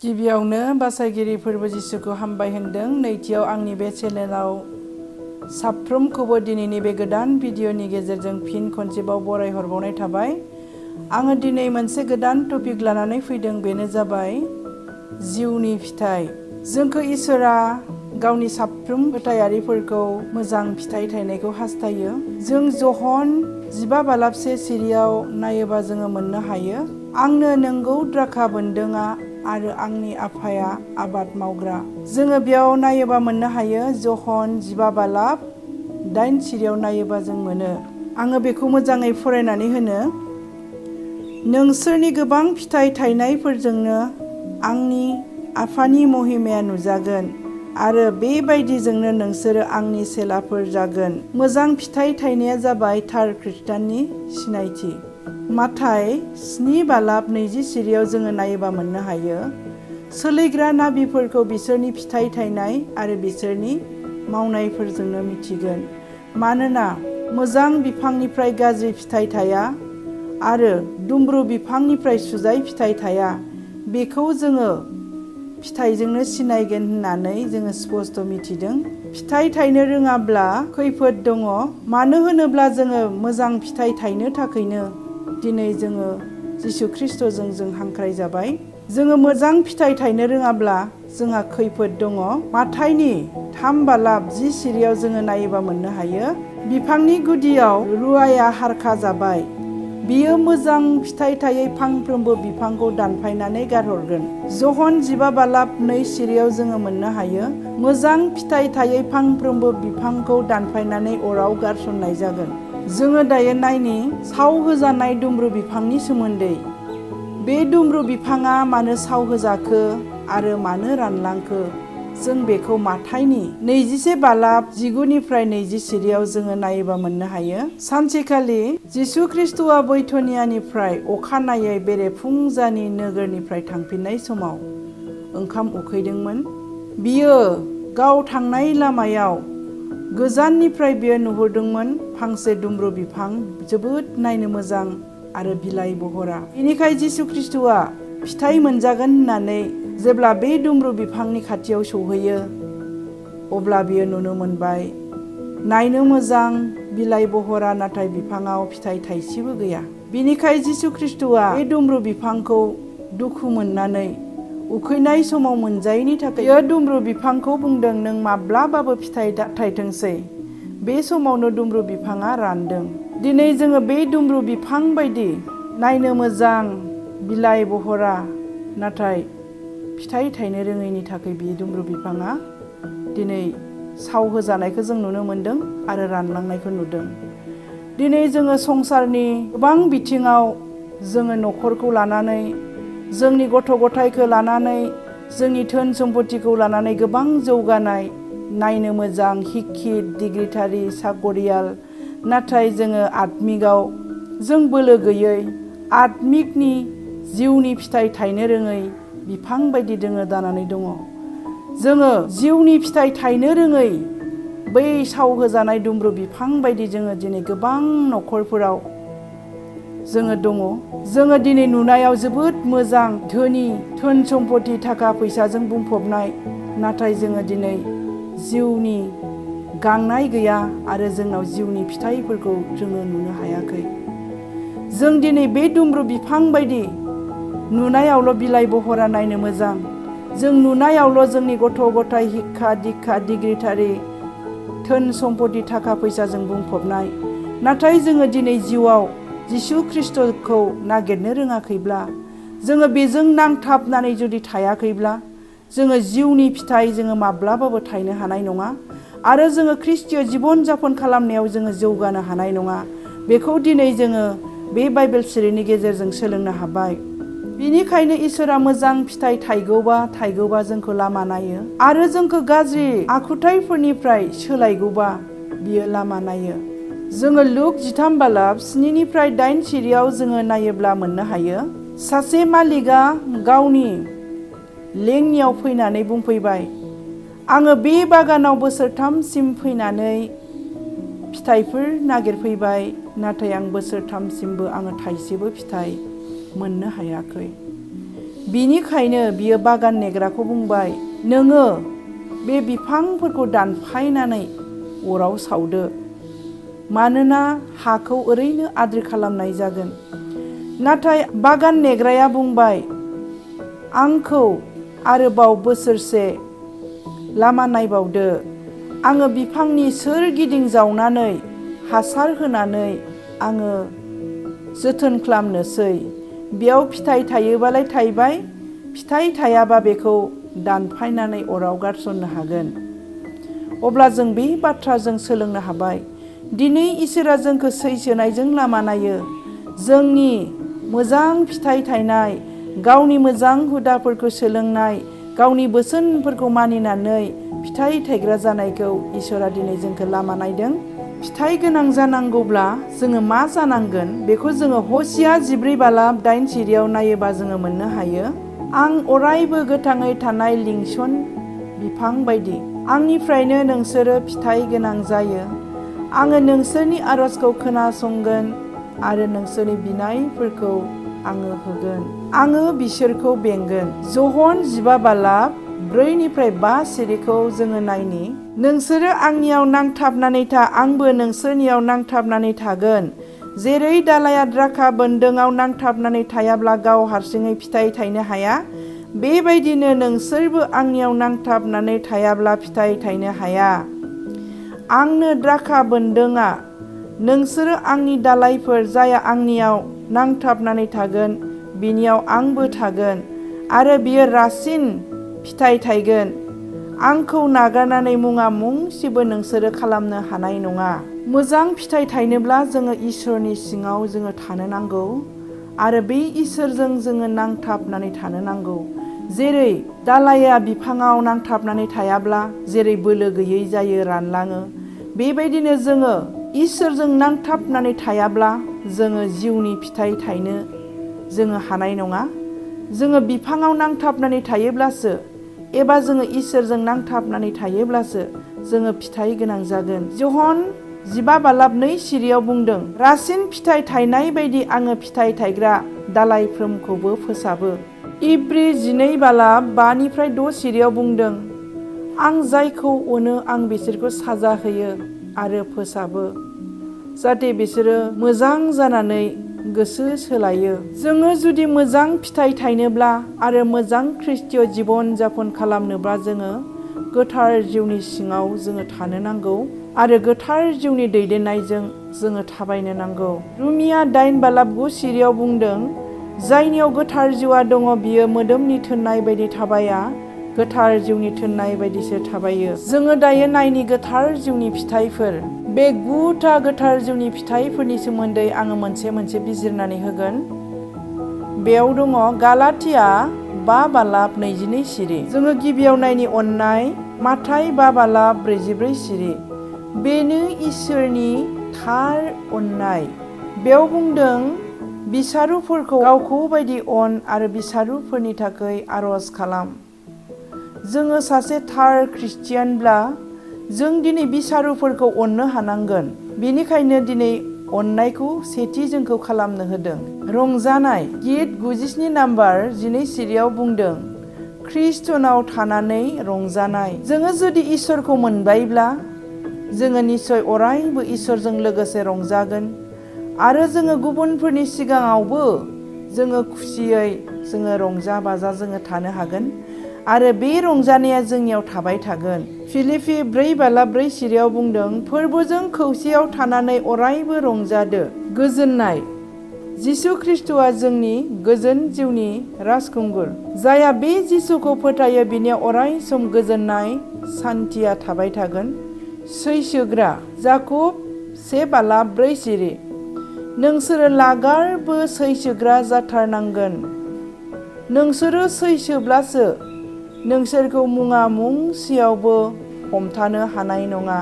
गिबियावनो बासायगिरि फोरबो जिसुखौ हामबाय होनदों। नैथियाव आंनि बे चेनेलाव साफ्रोमखौबो दिनैनि बे गोदान भिडिअनि गेजेरजों फिन खनसेबाव बरायहरबावनाय थाबाय। आङो दिनै मोनसे गोदान टपिक लानानै फैदों, बेनो जाबाय जिउनि फिथाइ। जोंखौ इसोरा गावनि साफ्रोम फोथायारिफोरखौ मोजां फिथाइ थायनायखौ हास्थायो। जों जहन 15:11 सिरियाव नायोबा जोङो मोननो हायो, आंनो नोंगौ द्राखा बोन्दोंआ आरो आंनि आफाया आबाद मावग्रा। जोङो बेयाव नायोबा मोननो हायो जहन 15:8 सिरियाव नायोबा जों मोनो। आङो बेखौ मोजाङै फरायनानै होनो, नोंसोरनि गोबां फिथाइ थायनायफोरजोंनो आंनि आफानि महिमाया नुजागोन आरो बेबायदिजोंनो नोंसोरो आंनि चेलाफोर जागोन। मोजां फिथाइ थायनाया जाबाय थार खृष्टाननि सिनायथि। माथाय 7:20 सिरियाव जोङो नायोबा मोननो हायो, सोलिग्रा नाबिफोरखौ बिसोरनि फिथाइ थायनाय आरो बिसोरनि मावनायफोरजोंनो मिथिगोन। मानोना मोजां बिफांनिफ्राय गाज्रि फिथाइ थाया आरो दुम्रु बिफांनिफ्राय सुजाय फिथाइ थाया, बेखौ जोङो फिथाइजोंनो सिनायगोन होननानै जोङो स्पष्ट मिथिदों। फिथाइ थायनो रोङाब्ला खैफोद दङ, मानो होनोब्ला जोङो मोजां फिथाइ थायनो थाखायनो दिनै जोङो जिसु ख्रिस्ट'जों जों हांख्राय जाबाय। जोङो मोजां फिथाइ थायनो रोङाब्ला जोंहा खैफोद दङ। माथाइनि 3:10 सिरियाव जोङो नायोबा मोननो हायो, बिफांनि गुदियाव रुवाया हारखा जाबाय, बियो मोजां फिथाइ थायै फांफ्रोमबो बिफांखौ दानफायनानै गारहरगोन। जहन 15:2 सिरियाव जोङो मोननो हायो, मोजां फिथाइ थायै फांफ्रोमबो बिफांखौ दानफायनानै अराव गारसननाय जागोन। जोङो दायो नायनि सावहोजानाय दुम्रु बिफांनि सोमोन्दै। बे दुम्रु बिफाङा मानो सावहोजाखो आरो मानो रानलांखो, जों बेखौ माथाइनि 21:19 सिरियाव जोङो नायोबा मोननो हायो। सानसेखालि जिसु ख्रिस्ट'आ बैथनियानिफ्राय अखानायै बेरेफुंजानि नोगोरनिफ्राय थांफिननाय समाव ओंखाम उखैदोंमोन। बियो गाव थांनाय लामायाव गोजाननिफ्राय बियो नुहुरदोंमोन फांसे दुम्रु बिफां, जोबोद नायनो मोजां आरो बिलाइ बहरा। बेनिखाय जिसु ख्रिस्ट'आ फिथाइ मोनजागोन होननानै जेब्ला बे दुम्रु बिफांनि खाथियाव सौहैयो, अब्ला बियो नुनो मोनबाय नायनो मोजां, बिलाइ बहरा, नाथाय बिफाङाव फिथाइ थाइसेबो गैया। बिनिखाय जिसु ख्रिस्ट'आ बे दुम्रु बिफांखौ दुखु मोननानै उखैनाय समाव मोनजायैनि थाखाय बियो दुम्रु बिफांखौ बुंदों, नों माब्लाबाबो फिथाइ थाइथोंसै। बे समावनो दुम्रु बिफाङा रानदों। दिनै जोङो बे दुम्रु बिफां बायदि नायनो मोजां, बिलाइ बहरा, नाथाय फिथाइ थायनो रोङैनि थाखाय बे दुम्रु बिफाङा दिनै सावहोजानायखौ जों नुनो मोनदों आरो रानलांनायखौ नुदों। दिनै जोङो संसारनि गोबां बिथिङाव जोङो न'खरखौ लानानै, जोंनि गथ' गथायखौ लानानै, जोंनि धोन सम्पतिखौ लानानै गोबां जौगानाय, नायनो मोजां, हिक्खित, डिग्रिधारि, साकरियाल, नाथाय जोङो आत्मिकआव जों बोलो गैयै, आत्मिकनि जिउनि फिथाइ थायनो रोङै बिफां बायदि जोङो जानानै दङ। जोङो जिउनि फिथाइ थायनो रोङै बै सावहोजानाय दुम्रु बिफां बायदि जोङो दिनै गोबां न'खरफोराव जोङो दङ। जोङो दिनै नुनायाव जोबोद मोजां, धोनि, धोन सम्पति, थाखा फैसाजों बुंफबनाय, नाथाय जोङो दिनै जिउनि गांनाय गैया आरो जोंनाव जिउनि फिथाइफोरखौ जोङो नुनो हायाखै। जों दिनै बे दुम्रु बिफां बायदि नुनायावल' बिलाइ बहरा, नायनो मोजां, जों नुनायावल' जोंनि गथ' गथाय हिक्खा दिक्खा डिग्रिधारि, धोन सम्पति, थाखा फैसाजों बुंफबनाय, नाथाय जोङो दिनै जिउआव जिसु ख्रिस्ट'खौ नागिरनो रोङाखैब्ला, जोङो बेजों नांथाबनानै जुदि थायाखैब्ला, जोङो जिउनि फिथाइ जोङो माब्लाबाबो थायनो हानाय नङा आरो जोङो ख्रिस्टीय जिबन जापन खालामनायाव जोङो जौगानो हानाय नङा। बेखौ दिनै जोङो बे बाइबेल सिरिनि गेजेरजों सोलोंनो हाबाय। बिनिखायनो इसोरा मोजां फिथाइ थाइगौबा जोंखौ लामा नायो आरो जोंखौ गाज्रि आखुथाइफोरनिफ्राय सोलायगौबा बियो लामा नायो। जोङो लुक 13:7 सिरियाव जोङो नायोब्ला मोननो हायो, सासे मालिकआ गावनि लेङियाव फैनानै बुंफैबाय, आङो बे बागानाव बोसोरथामसिम फैनानै फिथाइफोर नागिरफैबाय, नाथाय आं बोसोरथामसिमबो आङो थाइसेबो फिथाइ मोननो हायाखै। बिनिखायनो बियो बागान नेग्राखौ बुंबाय, नोङो बे बिफांफोरखौ दानफायनानै अराव सावदो, मानोना हाखौ ओरैनो आद्रि खालामनाय जागोन। नाथाय बागान नेग्राया बुंबाय, आंखौ आरोबाव बोसोरसे लामा नायबावदो। आङो बिफांनि सोरगिदिं जावनानै हासार होनानै आङो जोथोन खालामनोसै। बेयाव फिथाइ थायोबालाय थायबाय, फिथाइ थायाबा बेखौ दानफायनानै अराव गारसननो हागोन। अब्ला जों बे बाथ्राजों सोलोंनो हाबाय, दिनै इसोरा जोंखौ सैसोनायजों लामा नायो। जोंनि मोजां फिथाइ थायनाय, गावनि मोजां हुदाफोरखौ सोलोंनाय, गावनि बोसोनफोरखौ मानिनानै फिथाइ थायग्रा जानायखौ इसोरा दिनै जोंखौ लामा नायदों। फिथाइ गोनां जानांगौब्ला जोङो मा जानांगोन बेखौ जोङो हसिया 14:8 नायोबा जोङो मोननो हायो। आं अरायबो गोथाङै थानाय लिंसन बिफां बायदि, आंनिफ्रायनो नोंसोरो फिथाइ गोनां जायो। आङो नोंसोरनि आरजखौ खोनासंगोन आरो नोंसोरनि बिनायफोरखौ आङो होगोन। आङो बिसोरखौ बेंगोन। जहन 15:4-5 जोङो नायनि। नोंसोरो आंनियाव नांथाबनानै था, आंबो नोंसोरनियाव नांथाबनानै थागोन। जेरै दालाइया द्राक्षा बोन्दोंआव नांथाबनानै थायाब्ला गाव हारसिङै फिथाइ थायनो हाया, बेबायदिनो नोंसोरबो आंनियाव नांथाबनानै थायाब्ला फिथाइ थायनो हाया। आंनो द्राक्षा बोन्दोंआ, नोंसोरो आंनि दालाइफोर। जायहा आंनियाव नांथाबनानै थागोन बिनियाव आंबो थागोन आरो बियो रासिन फिथाइ थायगोन। आंखौ नागारनानै मुङा मुंसेबो नोंसोरो खालामनो हानाय नङा। मोजां फिथाइ थायनोब्ला जोङो इसोरनि सिङाव जोङो थानो नांगौ आरो बे इसोरजों जोङो नांथाबनानै थानो नांगौ। जेरै दालाइया बिफाङाव नांथाबनानै थायाब्ला जेरै बोलो गैयै जायो, रानलाङो, बेबायदिनो जोङो इसोरजों नांथाबनानै थायाब्ला जोङो जिउनि फिथाइ थायनो जोङो हानाय नङा। जोङो बिफाङाव नांथाबनानै थायोब्लासो एबा जोङो इसोरजों नांथाबनानै थायोब्लासो जोङो फिथाइ गोनां जागोन। जहन 15:2 बुंदों, रासिन फिथाइ थायनाय बायदि आङो फिथाइ थायग्रा दालाइफ्रोमखौबो फोसाबो। इब्रि 12:5-6 बुंदों, आं जायखौ अनो आं बिसोरखौ साजा होयो आरो फोसाबो, जाहाथे बिसोरो मोजां जानानै गोसो सोलायो। जोङो जुदि मोजां फिथाइ थायनोब्ला आरो मोजां ख्रिस्टीय जिबन जापन खालामनोब्ला जोङो गोथार जिउनि सिङाव जोङो थानो नांगौ आरो गोथार जिउनि दैदेननायजों जोङो थाबायनो नांगौ। रुमिया 8:9 बुंदों, जायनियाव गोथार जिउआ दङ बियो मोदोमनि थोननाय बायदि थाबाया, गोथार जिउनि थोननाय बायदिसो थाबायो। जोङो दायो नायनि गोथार जिउनि फिथाइफोर। बे 9 गोथार जिउनि फिथाइफोरनि सोमोन्दै आङो मोनसे मोनसे बिजिरनानै होगोन। बेयाव दङ गालातिया 5:22 जोङो गिबियाव नायनि अननाय, माथाय 5:44 बेनो इसोरनि थार अननाय। बेयाव बुंदों, बिसारुफोरखौ गावखौ बायदि अन आरो बिसारुफोरनि थाखाय आरज खालाम। जोङो सासे थार ख्रिस्टियानब्ला जों दिनै बिसारुफोरखौ अननो हानांगोन। बेनिखायनो दिनै अननायखौ सेथि जोंखौ खालामनो होदों। रंजानाय, गित 97:12 बुंदों, ख्रिस्टनाव थानानै रंजानाय। जोङो जुदि इसोरखौ मोनबायब्ला जोङो निस्सय अरायबो इसोरजों लोगोसे रंजागोन आरो जोङो गुबुनफोरनि सिगाङावबो जोङो खुसियै जोङो रंजा बाजा जोङो थानो हागोन आरो बे रंजानाया जोंनियाव थाबाय थागोन। फिलिपि 4:4 बुंदों, फोरबोजों खौसेयाव थानानै अरायबो रंजादो। गोजोननाय, जिसु ख्रिस्ट'आ जोंनि गोजोन जिउनि राजखुंगुर। जायहा बे जिसुखौ फोथायो बिनियाव अराय सम गोजोननाय, सान्थिया थाबाय थागोन। सैसोग्रा, जाकुब 1:4 नोंसोरो लागारबो सैसोग्रा जाथारनांगोन। नोंसोरो सैसोब्लासो नोंसोरखौ मुङा मुंसेयावबो हमथानो हानाय नङा।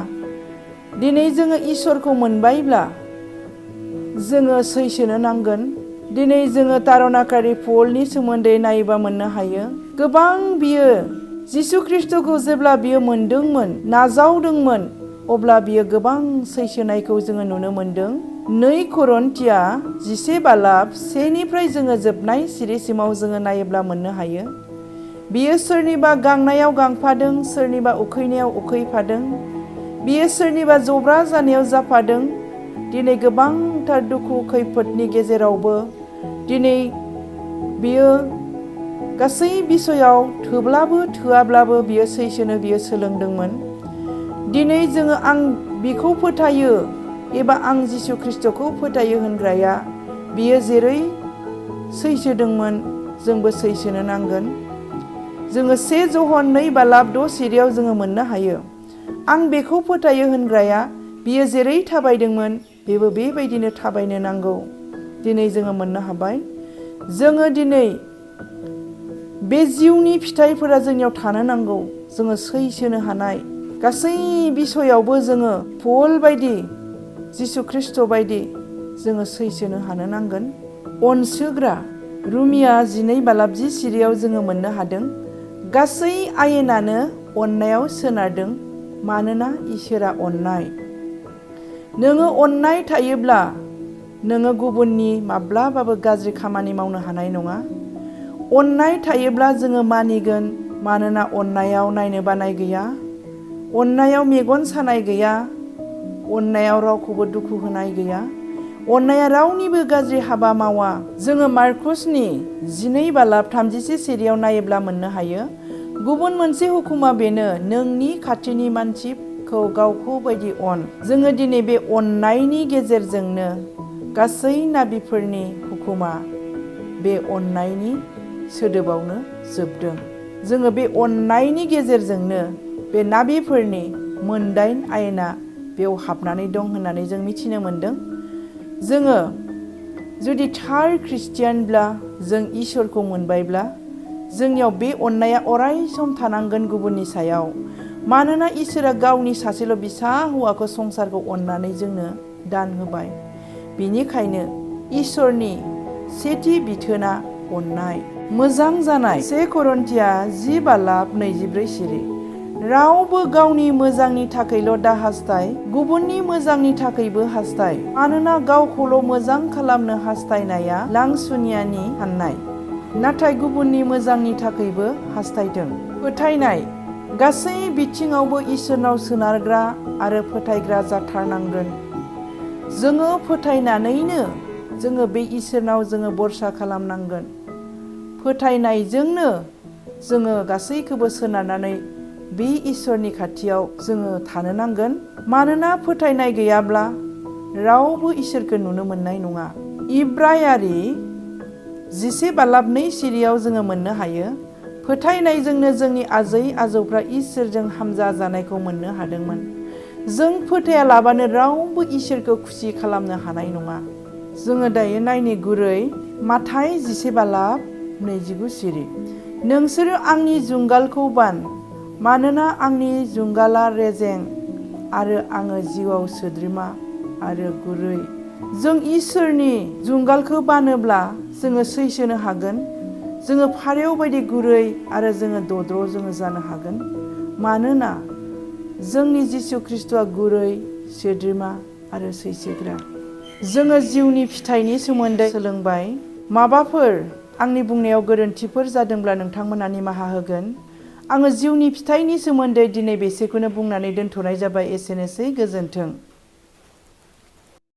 दिनै जोङो इसोरखौ मोनबायब्ला जोङो सैसोनो नांगोन। दिनै जोङो तारनाकारि पलनि सोमोन्दै नायोबा मोननो हायो। गोबां बियो जिसु ख्रिस्ट'खौ जेब्ला बियो मोनदोंमोन, नाजावदोंमोन, अब्ला बियो गोबां सैसोनायखौ जोङो नुनो मोनदों। 2 करन्थिया 11 बालाब 1निफ्राय जोङो जोबनाय सिरिसिमाव जोङो नायोब्ला मोननो हायो। बियो सोरनिबा गांनायाव गांफादों, सोरनिबा उखैनायाव उखैफादों, बियो सोरनिबा जब्रा जानायाव जाफादों। दिनै गोबांथार दुखु खैफोदनि गेजेरावबो दिनै बियो गासै बिसयाव थोब्लाबो थोआब्लाबो बियो सैसोनो बियो सोलोंदोंमोन। दिनै जोङो आं बिखौ फोथायो एबा आं जिसु ख्रिस्ट'खौ फोथायो होनग्राया बियो जेरै सैसोदोंमोन जोंबो सैसोनो नांगोन। जोङो 1 जहन 2 बालाब 6 सिरियाव जोङो मोननो हायो। आं बेखौ फोथायो होनग्राया बियो जेरै थाबायदोंमोन बेबो बेबायदिनो थाबायनो नांगौ। दिनै जोङो मोननो हाबाय। जोङो दिनै बे जिउनि फिथाइफोरा जोंनियाव थानो नांगौ। जोङो सैसोनो हानाय गासै बिसयावबो जोङो पल बायदि जिसु ख्रिस्ट' बायदि जोङो सैसोनो हानो नांगोन। अनसोग्रा रुमिया 12 बालाब 10 सिरियाव जोङो मोननो हादों। गासै आयेनानो अननायाव सोनारदों, मानोना इसोरा अननाय। नोङो अननाय थायोब्ला नोङो गुबुननि माब्लाबाबो गाज्रि खामानि मावनो हानाय नङा। अननाय थायोब्ला जोङो मानिगोन, मानोना अननायाव नायनो बानाय गैया, अननायाव मेगन सानाय गैया, अननायाव रावखौबो दुखु होनाय गैया, अननाया रावनिबो गाज्रि हाबा मावा। जोङो मार्कुसनि 12 बालाब 31 सिरियाव नायोब्ला मोननो हायो। गुबुन मोनसे हुकुमा बेनो, नोंनि खाथिनि मानसिखौ गावखौ बायदि अन। जोङो दिनै बे अननायनि गेजेरजोंनो गासै नाबिफोरनि हुकुमा बे अननायनि सोदोबावनो जोबदों। जोङो बे अननायनि गेजेरजोंनो बे नाबिफोरनि 8 आयेना बेयाव हाबनानै दं होननानै जों मिथिनो मोनदों। जोङो जुदि थार ख्रिस्टियानब्ला जों इसोरखौ मोनबायब्ला जोंनियाव बे अननाया अराय सम थानांगोन गुबुननि सायाव। मानोना इसोरा गावनि सासेल' बिसा हौवाखौ संसारखौ अननानै जोंनो दान होबाय। बिनिखायनो इसोरनि सेथि बिथोना अननाय। मोजां जानाय 1 करन्थिया 10 बालाब 24 सिरि। रावबो गावनि मोजांनि थाखायल' दा हास्थाय, गुबुननि मोजांनि थाखायबो हास्थाय। मानोना गावखौल' मोजां खालामनो हास्थायनाया लांसुनियानि साननाय, नाथाय गुबुननि मोजांनि थाखायबो हास्थायथों। फोथायनाय गासै बिथिङावबो इसोरनाव सोनारग्रा आरो फोथायग्रा जाथारनांगोन। जोङो फोथायनानैनो जोङो बे इसोरनाव जोङो भरसा खालामनांगोन। फोथायनायजोंनो जोङो गासैखौबो सोनारनानै बे इसोरनि खाथियाव जोङो थानो नांगोन। मानोना फोथायनाय गैयाब्ला रावबो इसोरखौ नुनो मोननाय नङा। इब्रायारि 11 बालाब 2 सिरियाव जोङो मोननो हायो। फोथायनायजोंनो जोंनि आजै आजौफ्रा इसोरजों हामजा जानायखौ मोननो हादोंमोन। जों फोथायालाबानो रावबो इसोरखौ खुसि खालामनो हानाय नङा। जोङो दायो नायनि गुरै माथाय 11 बालाब 29 सिरि। नोंसोरो आंनि जुंगालखौ बान, मानोना आंनि जुंगाला रेजें आरो आङो जिउआव सोद्रोमा आरो गुरै। जों इसोरनि जुंगालखौ बानोब्ला जोङो सैसोनो हागोन। जोङो फारेव बायदि गुरै आरो जोङो दद्र' जोङो जानो हागोन। मानोना जोंनि जिसु ख्रिस्ट'आ गुरै, सोद्रोमा आरो सैसोग्रा। जोङो जिउनि फिथाइनि सोमोन्दै सोलोंबाय। माबाफोर आंनि बुंनायाव गोरोन्थिफोर जादोंब्ला नोंथांमोना निमाहा होगोन। आङो जिउनि फिथाइनि सोमोन्दै दिनै बेसेखौनो बुंनानै दोनथ'नाय जाबाय। एसेनोसै, गोजोन्थों।